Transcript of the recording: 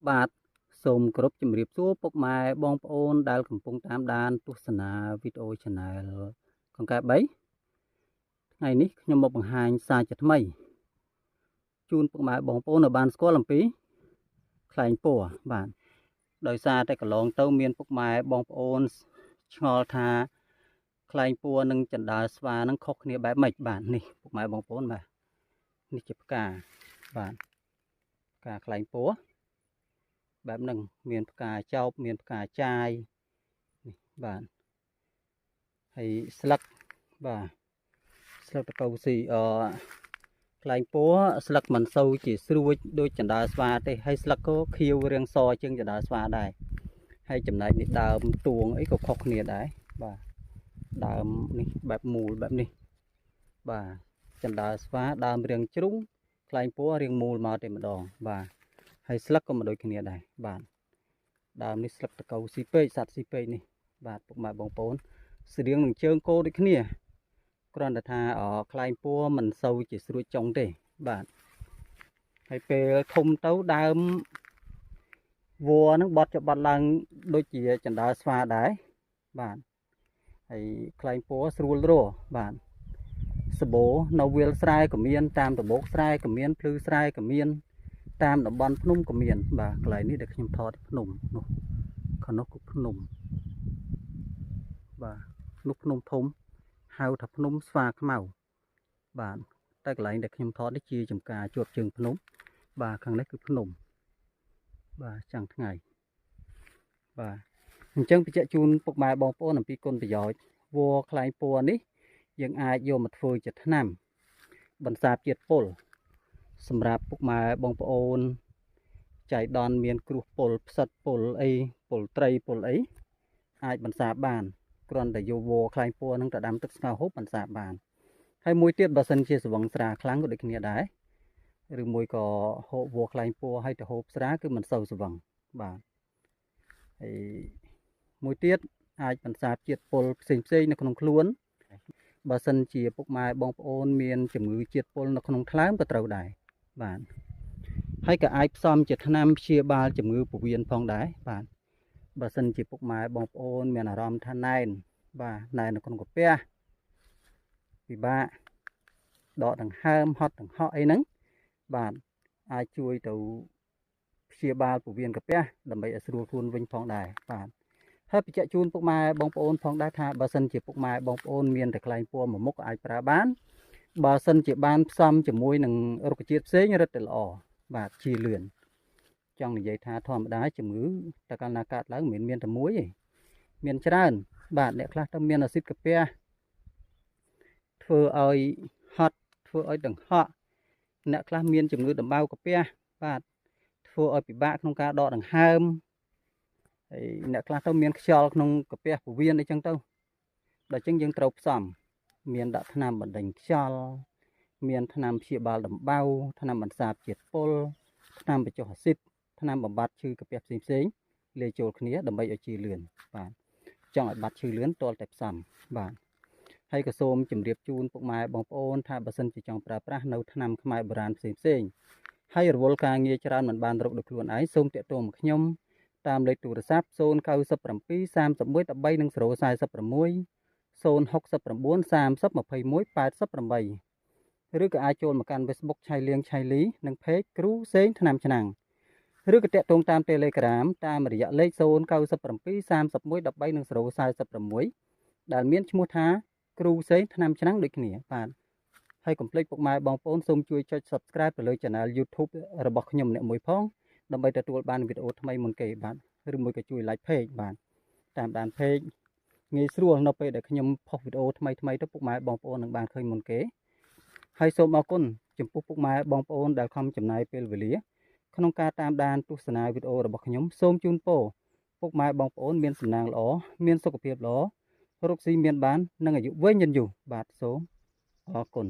បាទសូមគោរពជំរាបសួរពុកម៉ែបងប្អូនដែលកំពុងតាមដានទស្សនាវីដេអូ Channel កង្កែ3ថ្ងៃនេះខ្ញុំមកបង្ហាញសារជាថ្មីជូនពុកម៉ែបងប្អូនឲ្យបានស្គាល់អំពីខ្លែងពណ៌បាទដោយសារតែកន្លងទៅមានពុកម៉ែបងប្អូនឆ្ងល់ថាខ្លែងពណ៌និងចណ្ដើស្វានឹងខុសគ្នាបែបម៉េចបាទនេះពុកម៉ែបងប្អូនបាទនេះជាផ្កាបាទផ្កាខ្លែងពណ៌បែបហ្នឹងមានផ្កាចោបមានផ្កាចាយនេះបាទហើយស្លឹកបាទស្លឹកតកៅស៊ីខ្លែងពណ៌ស្លឹកមិនសូវជាស្រួចដូចចណ្ដើស្វាទេហើយស្លឹកក៏ខៀវរាងសជាងចណ្ដើស្វាដែរហើយចំណែកនេះដើមទួងអីក៏ខុសគ្នាដែរបាទដើមនេះបែបមូលបែបនេះបាទចណ្ដើស្វាដើមរាងជ្រុងខ្លែងពណ៌រាងមូលមកតែម្ដងបាទហើយស្លឹកក៏មិនដូចគ្នាដែរបាទដើមនេះស្លឹកតកៅស៊ីពេកសត្វស៊ីពេកនេះបាទពុកម៉ែបងប្អូនស្រៀងនឹងជើងគោដូចគ្នាគ្រាន់តែថាខ្លែងពណ៌មិនសូវជាស្រួចចុងទេបាទហើយពេលធំទៅដើមវល្លិហ្នឹងបត់ចបត់ឡើងដូចជាចណ្ដើស្វាដែរបាទហើយខ្លែងពណ៌ស្រួលរបាទសបោនៅវាលស្រែក៏មានតាមដបោកស្រែក៏មានភ្លឺស្រែក៏មានតាមតំបន់ភ្នំក៏មានបាទកន្លែងនេះដែលខ្ញុំថតភ្នំនោះខាងនោះគឺភ្នំបាទនោះភ្នំធំហៅថាភ្នំស្វាខ្មៅបាទតែកន្លែងដែលខ្ញុំថតនេះជាចំការជាប់ជើងភ្នំបាទខាងនេះគឺភ្នំបាទចាំងថ្ងៃបាទអញ្ចឹងបញ្ជាក់ជូនពុកម៉ែបងប្អូនអំពីគុណប្រយោជន៍វល្លិខ្លែងពណ៌នេះយើងអាចយកមកធ្វើជាថ្នាំបន្សាបជាតិពុលសម្រាប់ពុកម៉ែបងប្អូនចៃដន្យមានគ្រោះពុលផ្សិតពុលអីពុលត្រីពុលអីអាចបន្សាបបានគ្រាន់តែយកវល្លិខ្លែងពណ៌នឹងទៅដាំទឹកស្ងោរហូបបន្សាបបានហើយមួយទៀតបើសិនជាស្វឹងស្រាខ្លាំងក៏ដូចគ្នាដែរឬមួយក៏ហូបវល្លិខ្លែងពណ៌ហើយទៅហូបស្រាគឺមិនសូវស្វឹងបាទហើយមួយទៀតអាចបន្សាបជាតិពុលផ្សេងផ្សេងនៅក្នុងខ្លួនបើសិនជាពុកម៉ែបងប្អូនមានជំងឺជាតិពុលនៅក្នុងថ្លើមក៏ត្រូវដែរបាទហើយក៏អាចផ្សំជាថ្នាំព្យាបាលជំងឺពោះវៀនផងដែរបាទបើសិនជាពុកម៉ែបងប្អូនមានអារម្មណ៍ថាណែនបាទណែននៅក្នុងកាពះពិបាកដកដង្ហើមហត់ដង្ហក់អីហ្នឹងបាទអាចជួយទៅព្យាបាលពោះវៀនកាពះដើម្បីឲ្យស្រួលខ្លួនវិញផងដែរបាទហើយបញ្ជាក់ជូនពុកម៉ែបងប្អូនផងដែរថាបើសិនជាពុកម៉ែបងប្អូនមានតែខ្លែងពណ៌មួយមុខអាចប្រើបានបើសិនជាបានផ្សំជាមួយនឹងរុក្ខជាតិផ្សេងរឹតតែល្អបាទជាលឿនចង់និយាយថាធម្មតាជំងឺតែកាលណាកើតឡើងមិនមានតែមួយទេមានច្រើនបាទអ្នកខ្លះទៅមានអាស៊ីតកាពះធ្វើឲ្យហត់ធ្វើឲ្យដង្ហក់អ្នកខ្លះមានជំងឺដំបៅកាពះបាទធ្វើឲ្យពិបាកក្នុងការដកដង្ហើមហើយអ្នកខ្លះទៅមានខ្យល់ក្នុងកាពះពោះវៀនអីចឹងទៅដល់ចឹងយើងត្រូវផ្សំមានដាក់ថ្នាំបណ្ដេញខ្យល់មានថ្នាំព្យាបាលដំបៅថ្នាំបន្សាបជាតិពុលថ្នាំបញ្ចុះអាស៊ីតថ្នាំបំបត្តិឈឺកាពះផ្សេងផ្សេងលាយចូលគ្នាដើម្បីឲ្យជាលឿនបាទចង់ឲ្យបាត់ឈឺលឿនទាល់តែផ្សំបាទហើយក៏សូមជម្រាបជូនពុកម៉ែបងប្អូនថាបើសិនជាចង់ប្រើប្រាស់នៅថ្នាំខ្មែរបុរាណផ្សេងផ្សេងហើយរវល់ការងារច្រើនមិនបានរកដោយខ្លួនឯងសូមទាក់ទងមកខ្ញុំតាមលេខទូរស័ព្ទ097 31 13និង046 069 30 21 88ឬក៏អាចចូលមកកាន់ Facebook ឆៃលៀងឆៃលីនិង Page គ្រូសេងថ្នាំឆ្នាំងឬក៏តាក់ទងតាម Telegram តាមរយៈលេខ097 31 13និង046ដែលមានឈ្មោះថាគ្រូសេងថ្នាំឆ្នាំងដូចគ្នាបាទហើយកុំភ្លេចពុកម៉ែបងប្អូនសូមជួយចុច Subscribe ទៅលើ Channel YouTube របស់ខ្ញុំអ្នកមួយផងដើម្បីទទួលបានវីដេអូថ្មីមុនគេបាទឬមួយក៏ជួយ Like Page បាទតាមដាន Page ងាយស្រួលនៅពេលដែលខ្ញុំផុសវីដេអូថ្មីថ្មីទៅពុកម៉ែបងប្អូននឹងបានឃើញមុនគេហើយសូមអរគុណចំពោះពុកម៉ែបងប្អូនដែលខំចំណាយពេលវេលាក្នុងការតាមដានទស្សនាវីដេអូរបស់ខ្ញុំសូមជូនពរពុកម៉ែបងប្អូនមានសំណាងល្អមានសុខភាពល្អរកស៊ីមានបាននិងអាយុវែងយឺនយូរបាទសូមអរគុណ